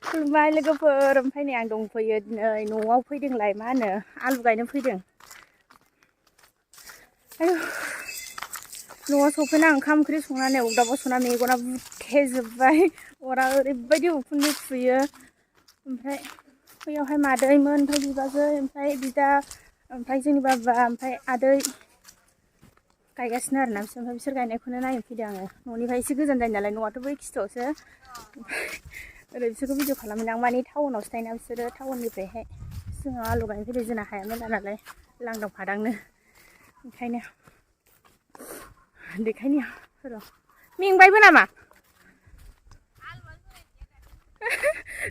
खुलुमबाय लोगोफोर ओमफ्राय नै आं दंफैयो नै न'आव फैदोंलाय मा होनो आलु गायनो फैदों। आयु न'आव सफैना ओंखाम ओंख्रि संनानै अरदाबाव संना मेगना बुथेजोब्बाय अरा ओरैबायदि उखुन्दै खुयो। ओमफ्राय बैयावहाय मादैमोन ओमफ्राय बिबाजै ओमफ्राय बिदा ओमफ्राय जोंनि बाबा ओमफ्राय आदै गायगासिनो आरोना बिसोर गायनायखौनो नायनो फैदों आङो। न'निफ्राय एसे गोजान जायो नालाय न'आथ' बै खिथुआवसो ओरै बिसोरखौ भिडिअ खालामहैदों आं माने टाउनावसो थायोना बिसोरो टाउननिफ्रायहाय जोंनाव आलु गायनो फैदों जोंना हाया मेरला नालाय लांदां फादांनो ओंखायनो देखायनि र' मेंबायबो नामा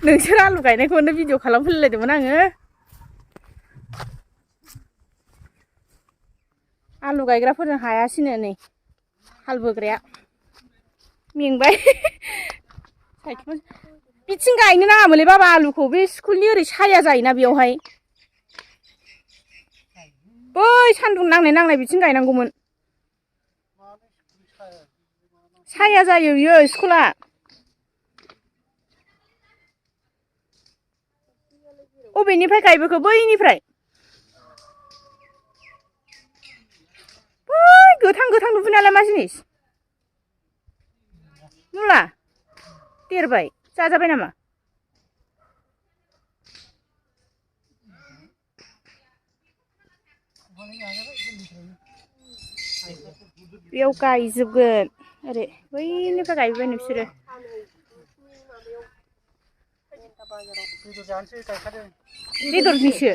नोंसोर आलु गायनायखौनो भिडिअ खालामफैलायदोंमोन आङो। आलु गायग्राफोरजों हायासैनो नै हाल बोग्राया मेंबाय बिथिं गायनो नाङामोनलै बाबा आलुखौ बे स्कुलनि ओरै साया जायोना बेयावहाय बै सान्दुं नांनाय बिथिं गायनांगौमोन। साया जायो बियो स्कुला अबेनिफ्राय गायबोखो बैनिफ्राय बै गोथां गोथां नुबोनायालाय मा जिनिस मुला देरबाय जाजाबाय नामा? बेयाव गायजोबगोन ओरै बैनिफ्राय गायबोबाय बिसोरो बेदरनिसो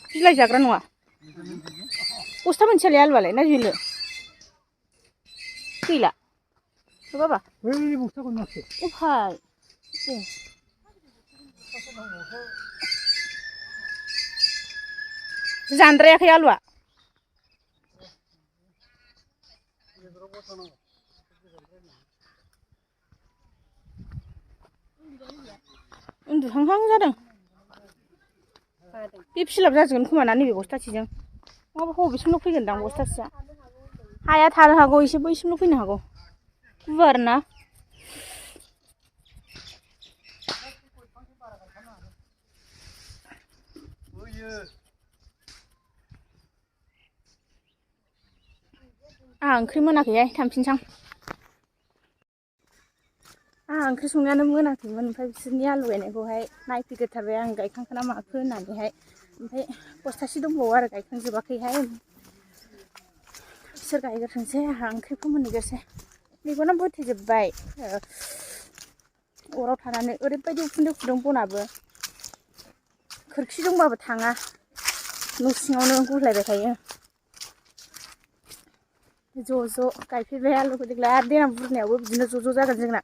बिलाइ जाग्रा नङा बस्था मोनसेयालाय आलुआलाय ना बेनो गैला बाबा अफाय जानद्रायाखै आलुआ उन्दुहांहां जादों बे फिलाप जाजोबगोन खोमा ना नैबे बस्थासेजों नङाबा बबेसिमल' फैगोनदां बस्थासेया हाया थानो हागौ एसे बैसिमल' फैनो हागौ गुवार ना आंहा ओंख्रि मोनाखैहाय थांफिनसां आंहा ओंख्रि संनायानो मोनाखैमोन ओमफ्राय बिसोरनि आलु गायनायखौहाय नायफैग्रोथारबाय आं गायखांखो ना माखो होननानैहाय ओमफ्राय बस्थासे दंबावो आरो गायखांजोबाखैहाय बिसोर गायग्रोथोंसै आंहा ओंख्रि फोमोनहैग्रोसै मेगना बोथेजोब्बाय अराव थानानै ओरैबायदि उखुन्दै खुदों बनाबो खोरखि दंबाबो थाङा न' सिङावनो गुरलायबाय थायो। ज' ज' गायफैबाय आलुखौ देग्लाय आरो देनां बुरनायावबो बिदिनो ज' ज' जागोन जोंना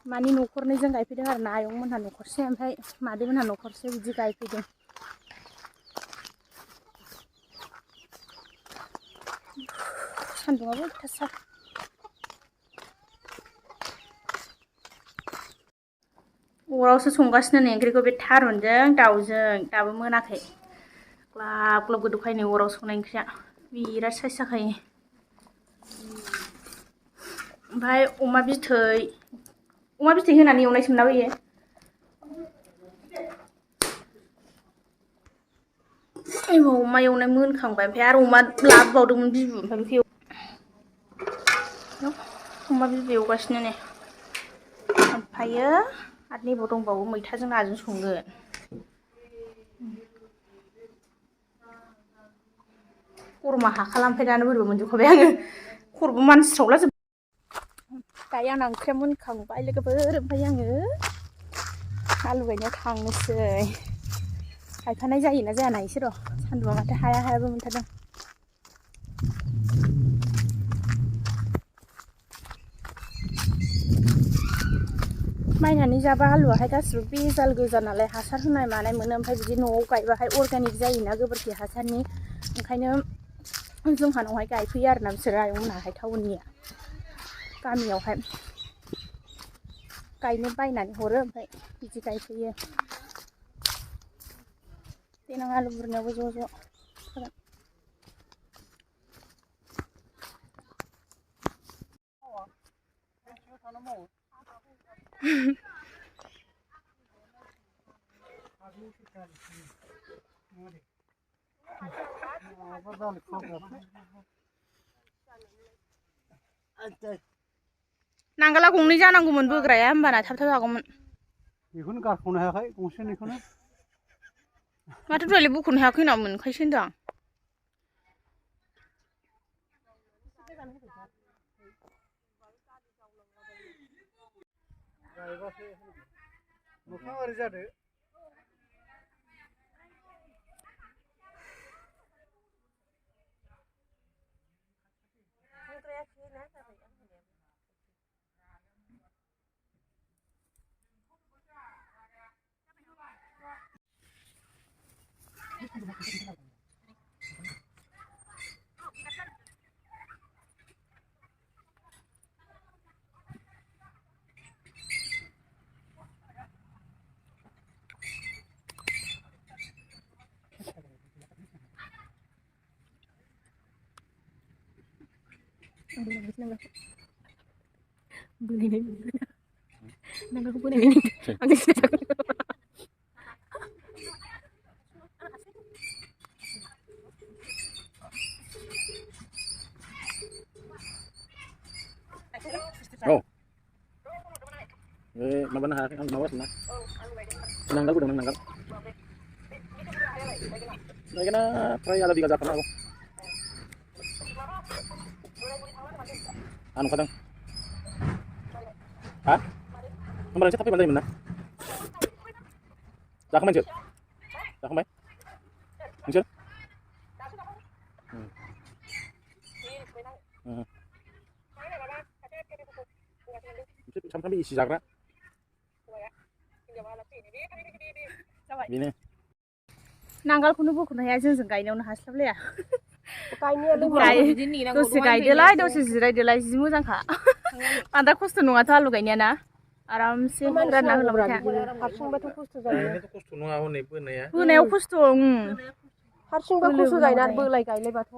मानि न'खरनैजों गायफैदों आरो ना आयंमोनहा न'खरसे ओमफ्राय मादैमोनहा न'खरसे बिदि गायफैदों। सान्दुंआबो अयथासार अरावसो संगासिनो नै ओंख्रिखौ बे थारुनजों दाउजों दाबो मोनाखै ग्लाब ग्लाब गोदौखायो नै अराव संनाय ओंख्रिया बिराद साइस जाखायो। ओमफ्राय अमा बिथै होनानै एवनायसोमोन ना बैयो अमा एवनाय मोनखांबाय ओमफ्राय आरो अमा लाबोबावदोंमोन बिबु ओमफ्राय बेखौ अमा बिबु एवगासिनो नै ओमफ्रायो आरो नैबाव दंबावो मैथाजों नाजों संगोन गरमा हाखाला दानो बोरैबा मोनजोबखाबाय आङो खर'बो मानस्रावला जोब दायो आंना ओंख्रिया मोनखांबाय लोगोफोर ओमफ्राय आङो आलु गायनायाव थांनोसै गायफानाय जायोना जाया नायनोसै र' सान्दुंआ माथो हाया हायाबो मोनथारदों। बायनानै जाबा आलुआहाय गासिबो बेजाल गोजा नालाय हासार होनाय मानाय मोनो ओमफ्राय बिदि न'आव गायबाहाय अर्गानिक जायोना गोबोरखि हासारनि ओंखायनो जोंहानावहाय गायफैयो आरोना बिसोरो आयंमोनाहाय टाउननिया गामियावहाय गायनो बायनानै हरो ओमफ्राय बिदि गायफैयो देनां आलु बुरनायावबो ज' ज' जागोन। नांगोला गंनै जानांगौमोन बोग्राया होमबाना थाब थाब जागौमोन बेखौनो गारख'नो हायाखै गंसेनिखौनो माथो दहायलाय बख'नो हायाखै होनना मोनखायसो होनदां मोखां ओरै जादो Oh. Maban na ang mawas na. Nanggal ko naman nanggal. Lagi na try ala biga zakana ako. Ano kadang? Ha? Kemarin saya tapi balai mana? Dah kemarin cer? Dah kemarin? Cer? Sampai isi zakra. Bini. नांगोलखौनो बख'नो हाया जोंजों गायनायावनो हास्लाबलाया दसे गायनायालाय गायदोलाय दसे जिरायदोलाय जि मोजांखा बांद्राय खस्थ' नङाथ' आलु गायनाया ना आरामसे रानना होलांबाय था हारसिंबाथ' खस्थ' जायो खस्थ' नङा हनै बोनाया बोनायाव खस्थ' हारसिंबा खस्थ' जायोना बोलाय गायलायबाथ'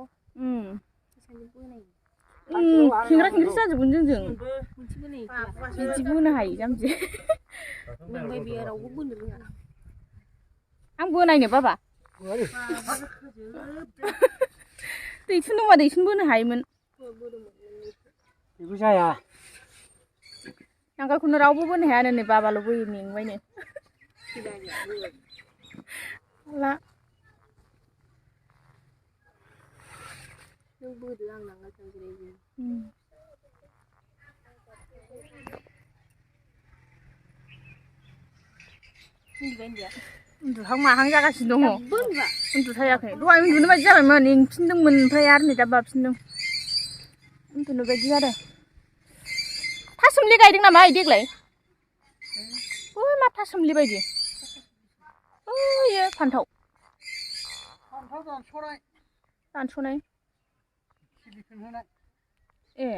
खेंग्रा खेंग्रि जाजोबगोन जोंजों बिदि बोनो हायो जाम्बि आं बोनायनो बाबा दैथुन दंबा दैथुन बोनो हायोमोन बेबो जाया नांगोलखौनो रावबो बोनो हायानो नै बाबाल' बोयो मेंबायनो हाला नों बोदो आं नांगोल थांजिरायो उन्दुहां माहां जागासिनो दङ उन्दुथायाखै दहाय उन्दुनो बायदि जाबायमोन मेंफिनदोंमोन ओमफ्राय आरो नै दा बाफिनदों उन्दुनो बायदि जादों थासुमलि गायदों नामा देग्लाय मा थासुमलि बायदि ओयो फान्थाव दानस'नाय ए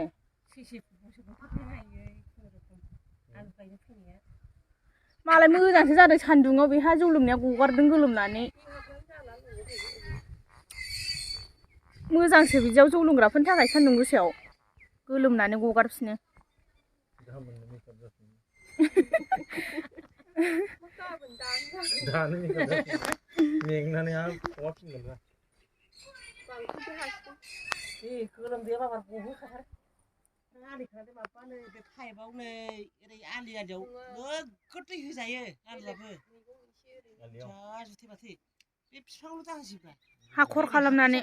मालाय मोजांसो जादों सान्दुङाव बेहा जौ लोंनाया गगारदों गोलोमनानै मोजांसो बिदियाव जौ लोंग्राफोरनि थाखाय सान्दुं गोसायाव गोलोमनानै गगारफिनो मेंनानै आरो गगारफिनगोन गोलोमदैया बाबार गहोखाथार आलिखानानै माबानो बे पाइपआव नै ओरै आलि आलियाव नोगोद दै होजायो आलियाबो जा जुथे माथे बे बिफांल' दाहोजोबा हाखर खालामनानै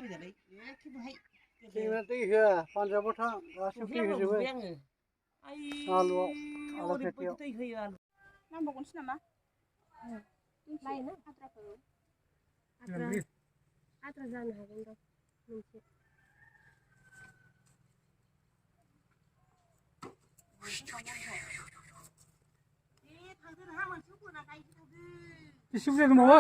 दै होआ पान्जाबाव थां गासिबो दै होजोबो आलुआव ओरैबायदि दै होयो आलु नांबावगोनसो नामा लायनो आद्राखौ आद्रा जानो हागोन र' मोनसे बेसे बुरजा दंबावो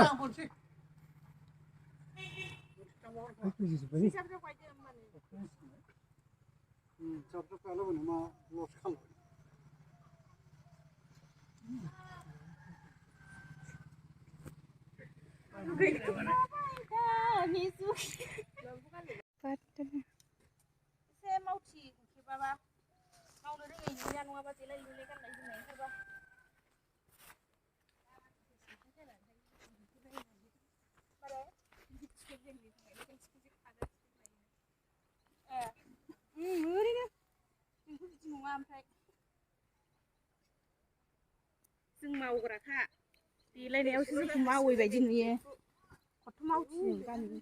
एसे मावथि खेबाबा मावनो रोङै नुया नङाबा देलाय लुलाय गाननाय जोमनाय ओंखारबा जों मावग्राखा देलायनायावसो जोंखौ मावै बायदि नुयो खथ' मावथिनो गामिनि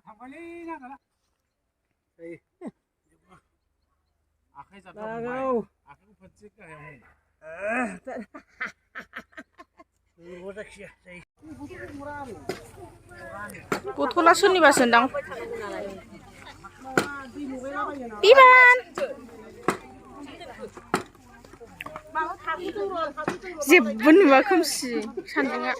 थांबायलै नांगोला आखाइ जाबनांगौ आखाइखौ फोनसे गाहायाव बथला सोरनिबासो दां बिमान जेबो नुवा खोमसि सान्दुंआ